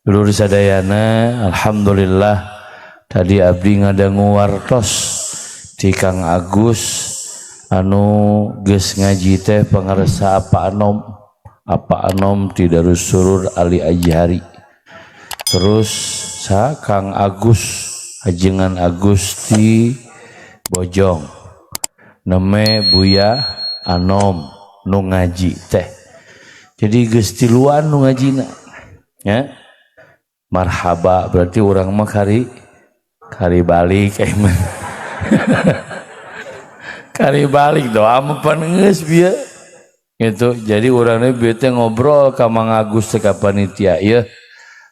Dulur sadayana, alhamdulillah tadi abdi ngadangu wartos ti Kang Agus anu geus ngaji teh pangarsa apa anom ti Darussurur Ali Ajhari. Terus sa Kang Agus ajengan Agus ti Bojong neme Buya Anom nu ngaji teh. Jadi geus tiluan nu ngajina ya. Marhaba berarti urang mah kari balik emang. Kari balik doa mah pan geus bieu gitu. Jadi urangnya bieu teh ngobrol ka Mang Agus teh ka panitia ieu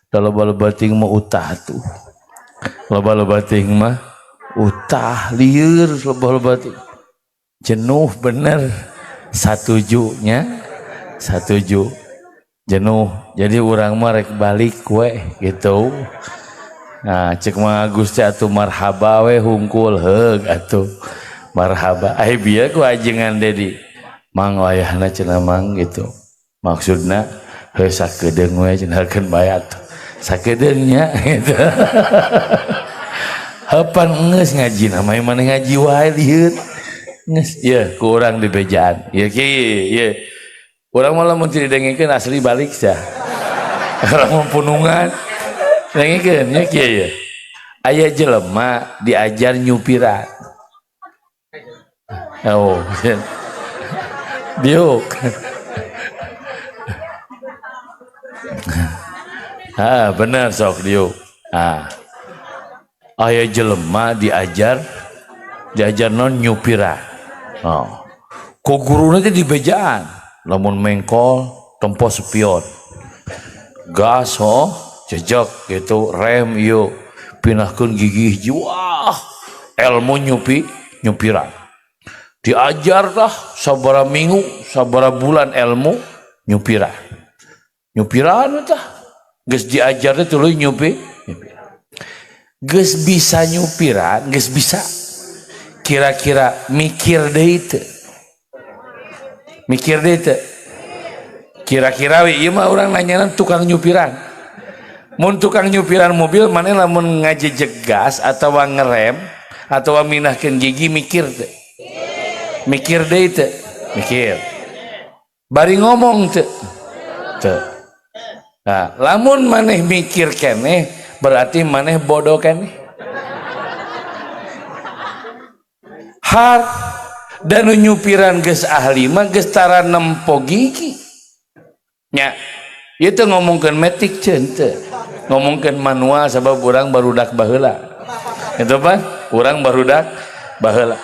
da loba-loba teuing mah utah tuh. Loba-loba teuing mah utah lieur loba-loba teuing. Jenuh bener satujunya satuju jenuh. Jadi urang mah rek balik we gitu. Nah cek Mang Agus teh atuh marhaba we hungkul heug atuh marhaba. Ai bieu ku ajengan Dedi Mang wayahna cenah Mang gitu. Maksudna heuh sakedeung we cenah keun bae atuh. Sakedeung nya gitu. Heupan geus ngaji namanya maneh ngaji wae lieur. Geus ieu ku urang di bejaan. Ieu ki ieu. Urang mah lamun teu didengkeun asli balik sia. Urang mah punungan. Dengkeun nya kieu ye. Aya jelema diajar nyupiran. Oh, diuk. Ah, bener sok diuk. Ah. Aya jelema diajar non nyupiran. Oh. Ku guruna teh dibejaan. Lamun mengkol tempo spion. Gas oh, jejak gitu, rem ieu pinahkeun gigi hiji. Wah, ilmu nyupiran. Diajar tah sabaraha minggu, sabaraha bulan ilmu nyupiran. Nyupiran tah geus diajar teh tuluy nyupiran. Geus bisa nyupiran, geus bisa. Kira-kira mikir deui teu? Mikir deui teu? Kira-kira we ieu mah urang nanyana tukang nyupiran. Mun tukang nyupiran mobil maneh lamun ngajejeg gas atawa ngerem atawa minahkeun gigi mikir teu? Mikir deui teu? Mikir. Bari ngomong teu? Teu. Nah, lamun maneh mikir keneh berarti maneh bodoh keneh. Har dan nyupiran geus ahli mah geus tara nempo gigi. Nya, ieu teh ngomongkeun metik ceun teu. Ngomongkeun manual sabab urang barudak baheula. Itu pan, urang barudak baheula.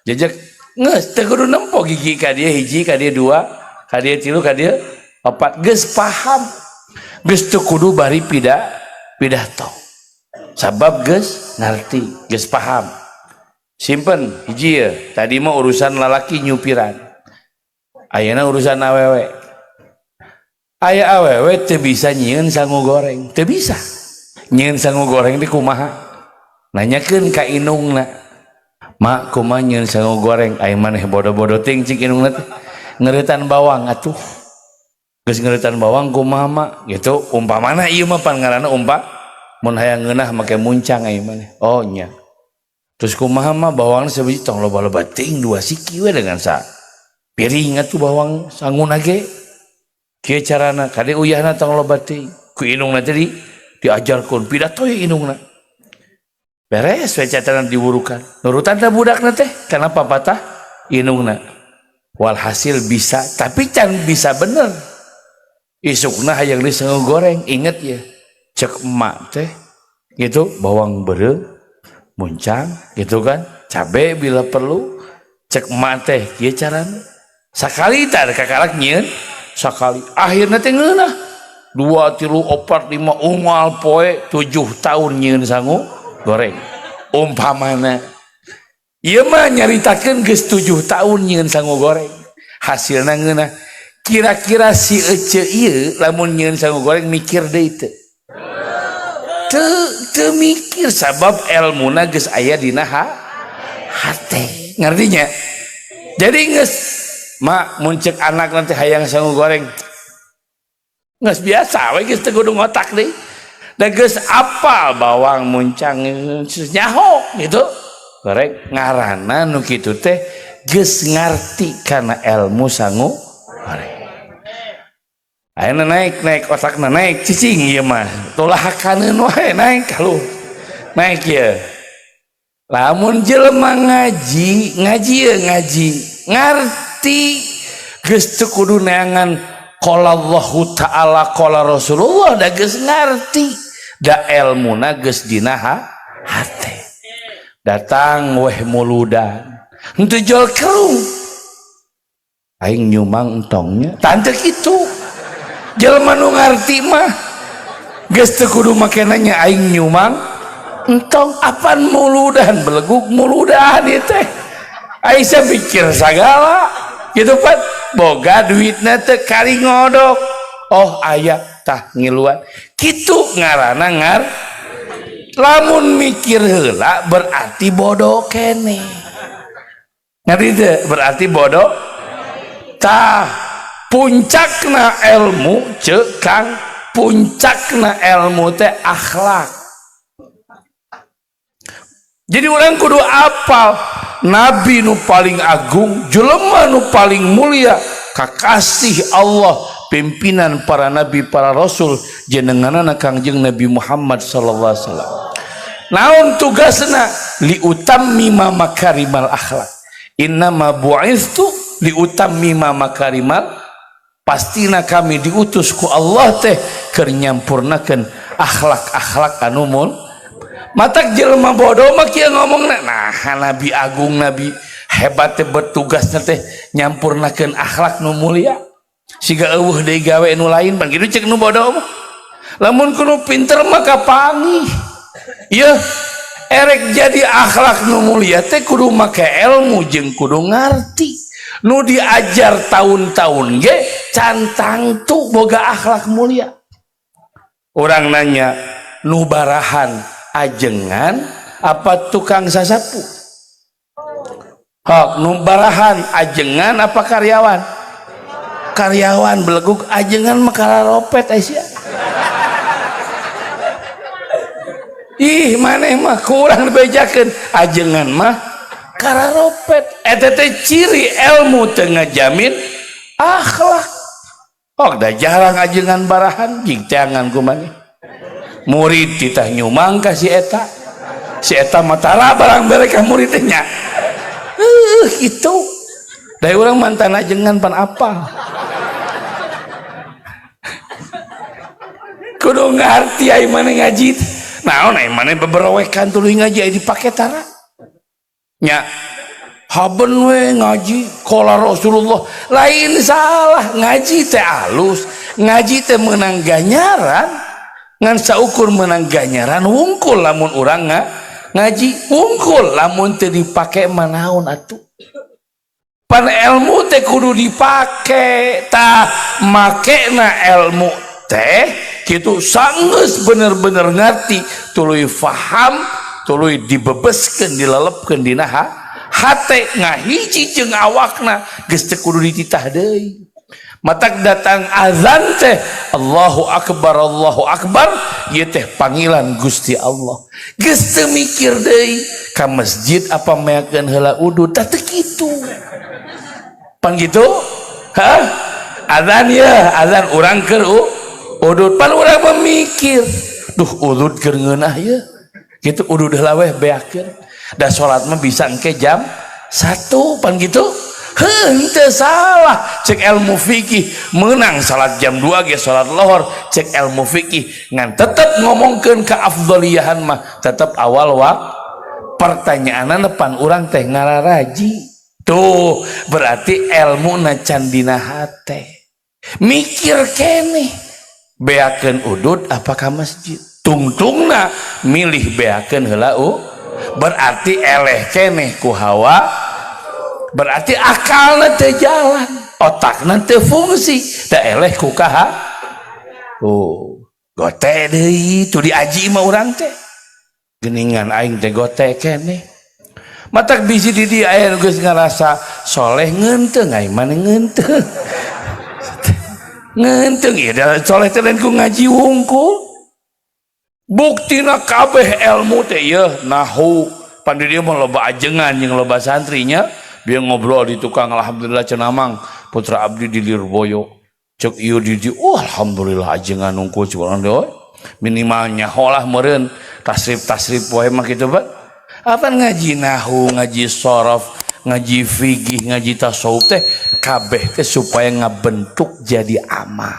Jejek geus teu kudu nempo gigi ka dieu hiji, ka dieu dua, ka dieu tilu, ka dieu opat. Geus paham. Geus teu kudu bari pidato. Sabab geus ngarti, geus paham. Simpen hiji ya. Tadi mah urusan lalaki nyupiran. Ayeuna urusan awewe. Aya awewe teu bisa nyieun sangu goreng, teu bisa. Nyieun sangu goreng teh kumaha? Nanyakeun ka indungna. Mak kumaha nyieun sangu goreng? Ai maneh bodo-bodo ting cik indungna teh. Ngereutan bawang atuh. Geus ngereutan bawang kumaha mak? Gitu umpamana ieu mah pan ngaranna umpa mun hayang ngeunah make muncang ai maneh. Oh nya. Terus kumaha mah bawang sebiji tong loba-loba ting dua siki we dengan sa piring atuh bawang sanguna ge. Kieu carana kade uyahna tong loba ting. Ku indungna teh diajarkeun pidato ye indungna. Beres we catatan diwurukan. Nurutan teh budakna teh kana papatah indungna. Walhasil bisa tapi can bisa bener. Isukna hayang di sangu goreng inget ya. Cek emak teh gitu bawang beureum muncang gitu kan cabe bila perlu cek emak teh kieu carana sakali tah kakalak nyieun sakali akhirna teh ngeunah 2 3 4 5 unggal poe 7 tahun nyieun sangu goreng umpamana ieu mah nyaritakeun geus 7 tahun nyieun sangu goreng hasilna ngeunah kira-kira si ece ieu lamun nyieun sangu goreng mikir deui teu? Teu mikir sabab elmuna geus aya dina hate ngartinya. Jadi geus mak mun ceuk anak nanti hayang sangu goreng geus biasa we geus teu kudu ngotak deui. Da geus apal bawang muncang nyaho gitu. Goreng ngaranna nu kitu teh geus ngarti kana ilmu sangu goreng. Ayeuna naik naik otakna naik cicing ieu mah. Tulah hakaneun wae naik kalu. Naik ieu. Lamun jelema ngaji, ngaji ye ngaji, ngarti geus teu kudu neangan qala Allahu ta'ala qala Rasulullah da geus ngarti, da elmuna geus dina hate. Datang weh muludan, henteu jol kerung. Aing nyumang entongnya, tante kitu. Jelema nu ngarti mah geus teu kudu make nanya aing nyumang entong apan muludan beleguk muludan ieu teh. Aisyah pikir sagala gitu pan boga duitna teh kari ngodok. Oh aya tah ngiluan kitu ngaranna ngar. Lamun mikir heula berarti bodoh keneh. Ngerti teu? Berarti bodoh. Tah puncakna ilmu ceuk Kang, puncakna ilmu teh akhlak. Jadi orang kudu apal nabi nu paling agung, jelema nu paling mulia, kakasih Allah, pimpinan para nabi para rasul, jenenganana Kangjeng Nabi Muhammad sallallahu alaihi wasallam. Naon tugasna? Liutammima makarimal akhlak. Innama bu'itstu liutammima makarimal. Pastina kami diutus ku Allah teh keur nyampurnakeun akhlak-akhlak anu mul. Matak jelema bodoh mah kieu ngomongna, nah nabi agung nabi hebat teh bertugasna teh nyampurnakeun akhlak nu mulia. Siga eueuh deui gawe nu lain pan kitu ceuk nu bodoh mah. Lamun kudu pinter mah kapanggih. Ieu erek jadi akhlak nu mulia teh kudu make ilmu jeung kudu ngarti. Nu diajar tahun-tahun ge can tangtu boga akhlak mulia. Orang nanya, nu barahan ajengan apa tukang sasapu? Hok, nu barahan ajengan apa karyawan? Karyawan beleguk ajengan mah kararopet Aisyah. Ih maneh mah kurang dibejakeun ajengan mah kararopet. Eta teh ciri ilmu teu ngajamin akhlak. Oh, da jarang ajengan barahan jeung teangan ku maneh. Murid titah nyumang ka si eta. Si eta mah tara barang bere ka murid teh nya. Gitu. Da urang mantan ajengan pan apa? Kudu ngarti ai maneh ngaji. Naon ai maneh beberowekan tuluy ngaji ai dipake tara. Nya haben we ngaji qala Rasulullah lain salah ngaji teh alus ngaji teh meunang ganjaran ngan saukur meunang ganjaran wungkul lamun urang ngaji wungkul lamun teu dipake mah naon atuh pan ilmu teh kudu dipake tah makena ilmu teh kitu sanggeus bener-bener ngarti tuluy faham tuluy dibebeskeun dilelepkeun dina hate ngahiji jeung awakna geus teu kudu dititah deui. Matak datang azan teh Allahu akbar ieu teh panggilan Gusti Allah. Geus teu mikir deui ka masjid apa meakeun heula udud tah teu kitu. Pan kitu? Hah? Azan ye, azan urang keur udud pan urang memikir duh udud keur ngeunah ye. Gitu udud heula weh beakeun. Da salat mah bisa engke jam 1 pan gitu. Henteu salah cek ilmu fikih menang salat jam 2 ge salat lohor cek ilmu fikih ngan tetep ngomongkeun ka afdhaliyahan mah tetep awal waktu pertanyaanna pan urang teh ngararaji tuh berarti ilmu na can dina hate mikir keneh beakeun udud apa ka masjid tungtungna milih beakeun heula berarti eleh keneh ku hawa berarti akalna teu jalan otakna teu fungsi teu eleh ku kaha oh gote deui tu diaji mah urang teh geuningan aing teh gote keneh matak bisi di dieu aya nu geus ngarasa soleh ngeunteung aing mah ngeunteung ngeunteung ieu da soleh teh lain ku ngaji wungkul. Buktina kabeh ilmu teh yeuh nahu pan di dieu mah loba ajengan jeung loba santrinya, bieu ngobrol di tukang, alhamdulillah cenah Mang, putra abdi di Lirboyo. Cek ieu di dieu, oh alhamdulillah ajengan nungkul cek urang deui. Minimal nyaho lah meureun tasrif-tasrif wae mah kitu, Pak. Apa ngaji nahu, ngaji sorof, ngaji fikih, ngaji tasawuf teh kabeh teh supaya ngabentuk jadi amal.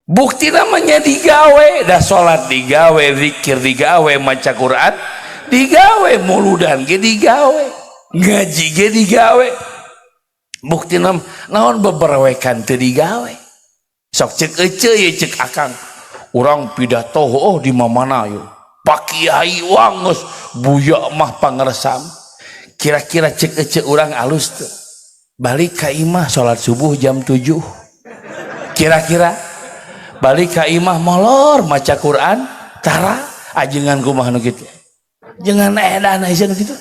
Bukti namanya digawe, dah salat digawe, zikir digawe, maca Quran digawe, muludan ge digawe, ngaji ge digawe. Bukti nam naon beberewekan teu digawe. Sok cek ece ye cek akang. Urang pidato oh di mana yo. Pak Kiai wah geus buya mah pangersam. Kira-kira cek ece urang alus teu? Balik ka imah salat subuh jam 7. Kira-kira balik ka imah molor maca Quran tara, ajengan kumaha nu kitu? Jangan edan aja nu kitu.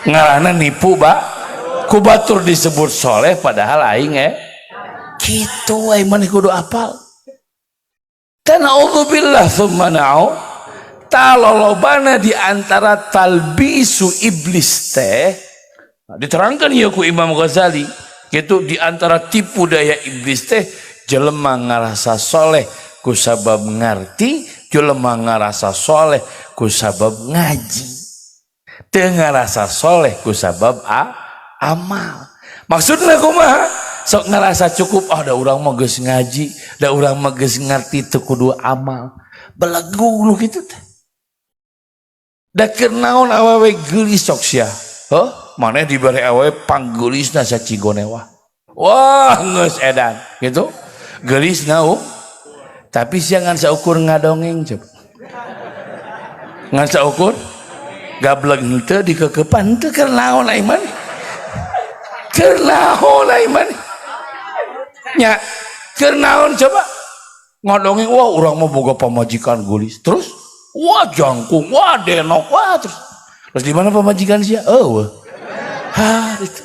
Ngaranna nipu ba ku batur disebut soleh padahal aing kitu we maneh kudu apal. Tana'udzubillah thumma na'u talolobana di antara talbisu iblis teh diterangkan ya ku Imam Ghazali gitu, di antara tipu daya iblis teh jelema ngarasa soleh ku sabab ngarti, jelema ngarasa soleh ku sabab ngaji, teu ngarasa soleh ku sabab amal. Maksudna kumaha? Sok ngerasa cukup, ah da urang mah geus ngaji, da urang mah geus ngarti, teu kudu amal. Belegu nu kitu teh. Da keur naon awewe geulis sok sia? Heuh, maneh dibere awewe panggeulisna sacigonewah. Wah, geus edan gitu. Geulisna oh. Tapi sia ngan saukur ngadongeng coba. Ngan saukur gablek henteu dikekepan henteu, keur naon ai maneh? Keur naon ai maneh? Nya, keur naon coba? Ngadongeng, wah urang mah boga pamajikan geulis. Terus wah jangkung, wah denok, wah terus. Terus di mana pamajikan sia? Eueuh. Hah, itu.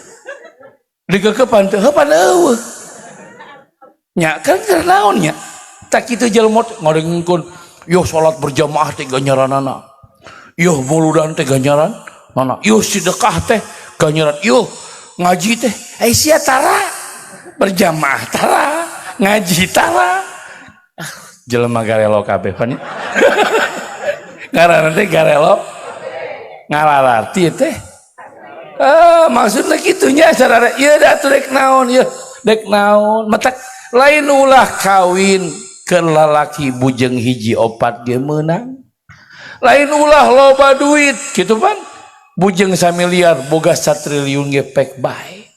Dikekepan teu, heuh pan eueuh. Nya, kan keur naon nya? Tak kitu jelema ngadengkeun, yo salat berjamaah teh ganjaranana. Yo muludan teh ganjaran nana. Yo sedekah teh ganjaran. Yo ngaji teh. Eh sia tara berjamaah tara, ngaji tara. Ah, jelema garelo kabeh pan. Ngaranna teh garelo ngalararti teh. Ah, maksudna kitu nya sarare ieu da atuh rek naon ieu? Dek naon? Matak lain ulah kawin ke lalaki bujeng hiji opat ge meunang. Lain ulah loba duit gitu pan. Bujeng samiliar boga satriliun ge pek bae.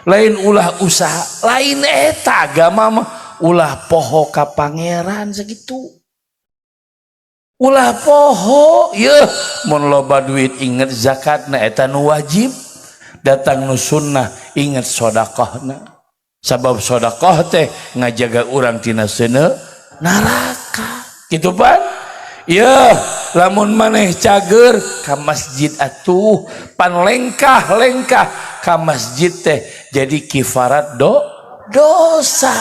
Lain ulah usaha, lain eta agama mah ulah poho ka pangeran segitu. Ulah poho yeuh mun loba duit inget zakatna, eta nu wajib, datang nu sunnah inget sedekahna. Sabab sedekah teh ngajaga urang tina seuneu neraka. Gitu pan? Yeuh, lamun maneh cager ka masjid atuh, pan lengkah-lengkah ka masjid teh jadi kifarat dosa.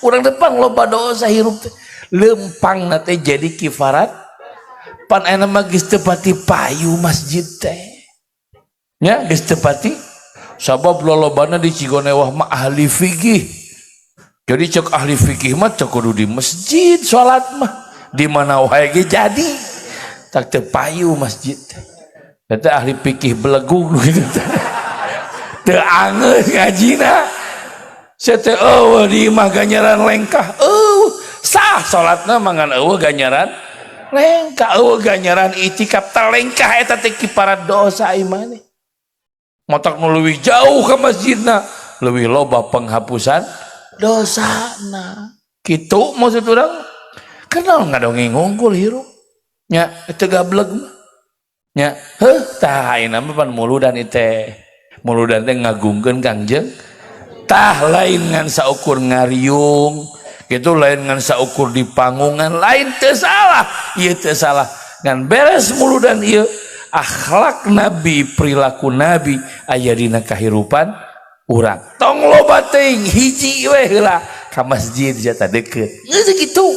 Urang depan loba dosa hirup teh. Lempang teh jadi kifarat, pan ayeuna mah geus teu pati payu masjid teh. Nya geus teu pati sabab lolobana di Cigonewah mah ahli fikih. Jadi cek ahli fikih mah teu kudu di masjid salat mah. Di mana wae ge jadi. Tak teu payu masjid teh. Eta ahli fikih belegug gitu teh. Teu angeus ngajina. Sia teh eueuh di imah ganjaran lengkah. Eueuh sah salatna mah ngan eueuh ganjaran lengkah, eueuh ganjaran itikaf, tah lengkah eta teh kiparat dosa imane. Matak nu leuwih jauh ka masjidna leuwih loba penghapusan dosana. Kitu maksud urang. Kenal ngadongeng unggul hirup nya teu gablek mah. Nya heuh tah ayeuna mah pan muludan teh. Muludan teh ngagungkeun Kangjeng. Tah lain ngan saukur ngariung gitu, lain ngan saukur di panggungan, lain, teu salah ieu, teu salah, ngan beres muludan ieu akhlak nabi, perilaku nabi aya dina kahirupan urang. Tong loba teuing, hiji we heula ka masjid jata deukeut geus kitu.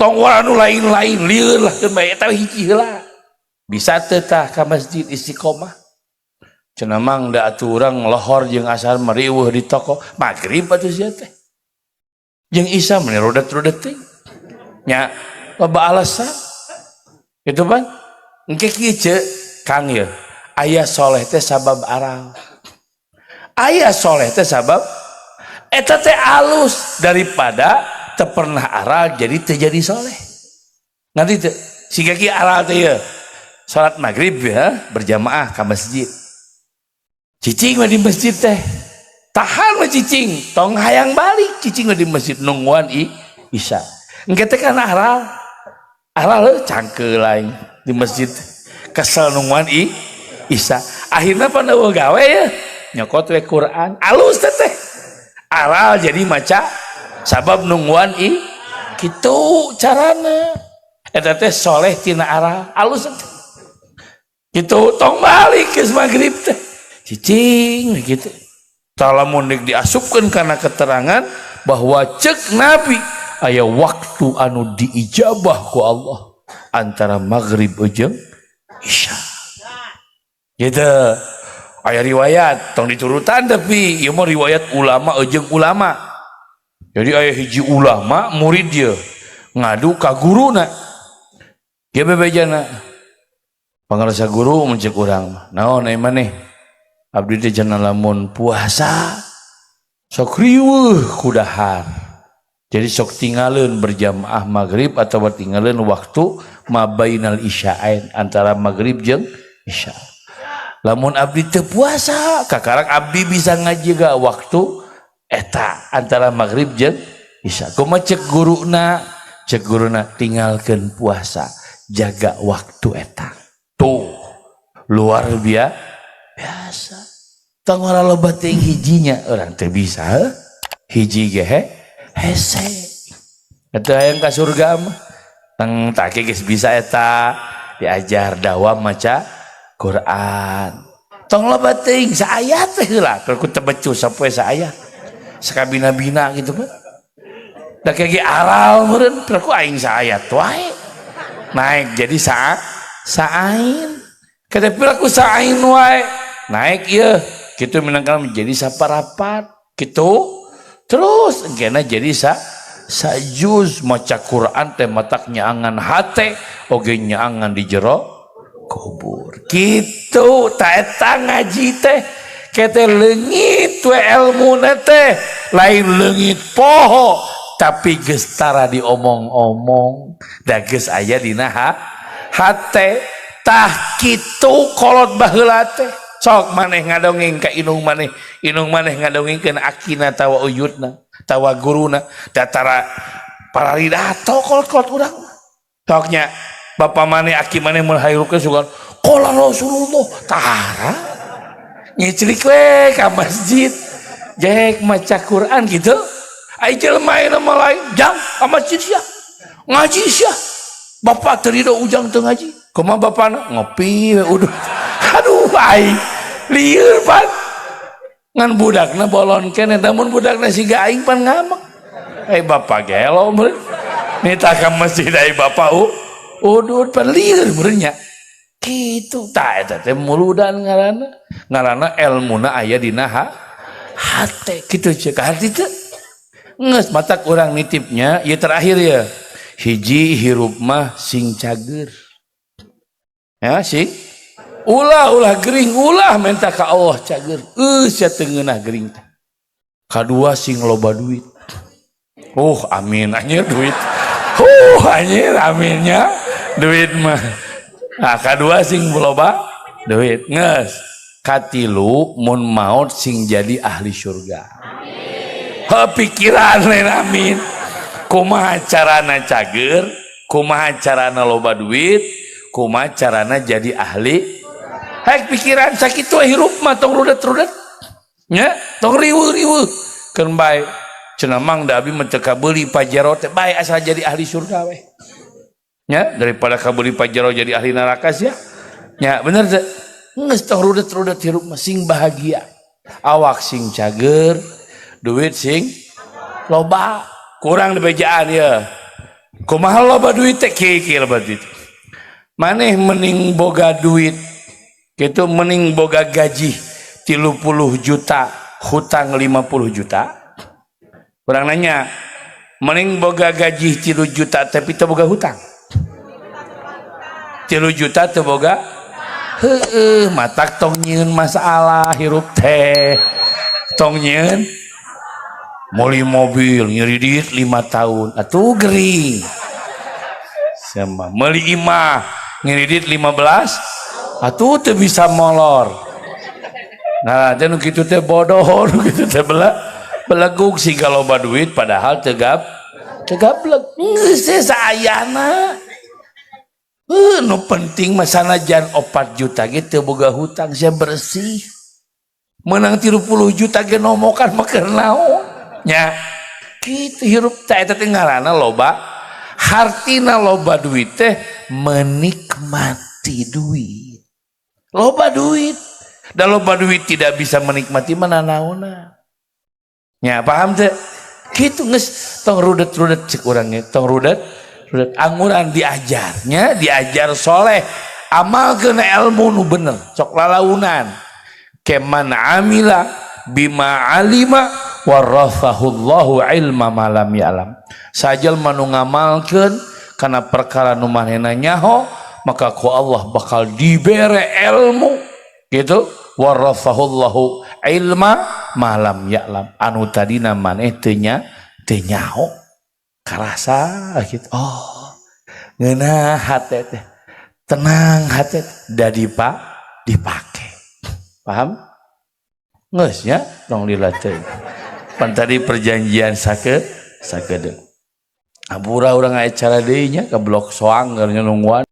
Tong anu lain-lain lieur lah keun bae eta hiji heula. Bisa teu tah ka masjid istiqomah? Cenah mang da atuh urang lohor jeung asar meriweuh di toko, magrib atuh sia teh. Jeung isya meni rudet-rudet teh. Nya loba alasan. Gitu pan? Engke kieu ceuk Kang ye. Aya soleh teh sabab aral. Aya soleh teh sabab eta teh alus daripada teu pernah aral jadi teu jadi soleh. Nanti teu siga kieu aral teh ye. Salat maghrib ya berjamaah ka masjid. Cicing we di masjid teh. Tahan we cicing, tong hayang balik cicing we di masjid nungguan isya. Engke teh kan aral. Aral heuh cangkeul aing di masjid. Kesel nungguan isya. Akhirna pan eueuh gawe ya. Nyokot we Quran, alus teh teh. Aral jadi maca sabab nungguan kitu carana. Eta teh soleh tina aral, alus teh. Gitu tong balik geus magrib teh. Cicing gitu. Tah lamun deuk diasupkeun kana keterangan bahwa cek Nabi aya waktu anu diijabah ku Allah antara maghrib jeung isya. Gitu. Aya riwayat tong diturutan tapi ieu mah riwayat ulama jeung ulama. Jadi aya hiji ulama murid dia ngadu ka guruna. Kieu bebejana. Pangarsa guru mun ceuk urang mah. Naon ai maneh? Abdi teh cenah lamun puasa sok riweuh ku dahar. Jadi sok tinggalin berjamaah maghrib atau tinggalin waktu mabainal isya'ain antara maghrib jeung isya. Lamun abdi teu puasa, kakarang abdi bisa ngajaga waktu eta antara maghrib jeung isya. Kumaha cek guruna? Cek guruna tinggalkeun puasa, jaga waktu eta. Tuh, luar biasa. Tong ora loba teuing hijinya, urang teu bisa heuh. Hiji ge hese. Eta hayang ka surga mah. Teng take geus bisa eta diajar dawam maca Quran. Tong loba teuing saayat teh heula, keur ku teu becus sapoe saayat. Sakabina-bina gitu mah. Da ge aral meureun, keur ku aing saayat wae. Naik jadi saain. Kada piraku saain wae. Naik ieu, kitu minangka menjadi saparapat. Kitu terus engkena jadi sajuz maca Quran teh matak nyaangan hate oge nyaangan di jero kubur. Kitu ta eta ngaji teh kete leungit we elmuna teh, lain leungit poho tapi geus tara diomong-omong da geus aya dina hate. Tah kitu kolot baheula teh. Sok maneh ngadongeng ka indung maneh, indung maneh ngadongengkeun akina tawa uyutna tawa guruna datara pararidato kolot-kolot urang. Soknya bapak maneh aki maneh mun hayrukeun sugan qala Rasulullah tara ngiclik we ka masjid jek maca Quran gitu. Ai jelema ayeuna mah lain, jang ka masjid sia ngaji sia, bapak teu rido ujang teu ngaji. Kumaha bapana ngopi we uduh. Aduh aing lieur pan ngan budakna bolon keneh, namun budakna siga aing pan ngamek. Ai bapak gelo meureun nita ka masjid, ai bapak udud pan lieur meureun nya. Kitu tah eta teh muludan ngaranna, ngaranna elmuna aya dina hate kitu ceuk hati teh. Geus matak urang nitipnya ieu terakhir ya. Hiji hirup mah sing cager. Ya sing ulah ulah gering, ulah minta ka Allah cager. Sia teu ngeunah gering teh. Kadua sing loba duit. Oh amin anjir duit. Anjir aminnya duit mah. Nah, kadua sing loba duit. Geus. Katilu mun maut sing jadi ahli surga. Amin. Pikiran lain amin. Kumaha carana cager, kumaha carana loba duit, kumaha carana jadi ahli. Hek pikiran sakitu hirup mah tong rudet-rudet. Nya, tong riweuh-riweuh. Keun bae cenah mang da abi mah teu kabeuli Pajero teh bae asal jadi ahli surga we. Nya, daripada kabeuli Pajero jadi ahli neraka sia. Nya, bener teu? Geus tong rudet-rudet hirup mah sing bahagia. Awak sing cager, duit sing loba. Kurang di bejaan ya. Kumaha loba duit teh? Kieu loba duit. Maneh mending boga duit gitu, mending boga gaji 30 juta, hutang 50 juta. Urang nanya, mending boga gaji 3 juta tapi teu boga hutang, 3 juta teu boga? Heeh, matak tong nyieun masalah hirup teh, tong nyieun. Meuli mobil ngiridit 5 tahun atuh gering, sama meuli imah ngiridit 15 atuh teu bisa molor. Nah, teh nu kitu teh bodoh, nu kitu teh belegug sih kalau loba duit, padahal tegap tegablek geus teh saayana. Nu penting mah sanajan 4 juta ge teu boga hutang, sia bersih. Menang 30 juta ge nomokan mah keur naon nya? Kitu hirup teh. Eta teh ngaranna loba, hartina loba duit teh menikmati duit. Loba duit dan loba duit tidak bisa menikmati, mana naona nya? Paham teh? Kitu geus, tong rudet-rudet cek urang ge, tong rudet rudet. Anguran diajarnya, diajar soleh, amalkeun ilmu nu bener, sok lalaunan. Keman amila bima alima warasahullahu ilma ma lam ya'lam. Sajal manu ngamalkeun kana perkara nu manehna nyaho, maka ku Allah bakal dibere ilmu gitu. Warasahullahu ilma ma lam ya'lam, anu tadina maneh teu nya, teu nyaho, karasa gitu. Oh, ngeunah hate teh, tenang hate da dipake. Paham geus nya? Tong lila teuing, pan tadi perjanjian sakedeung. Ampura, urang aya cara deui nya ka blok soang keur nungguan.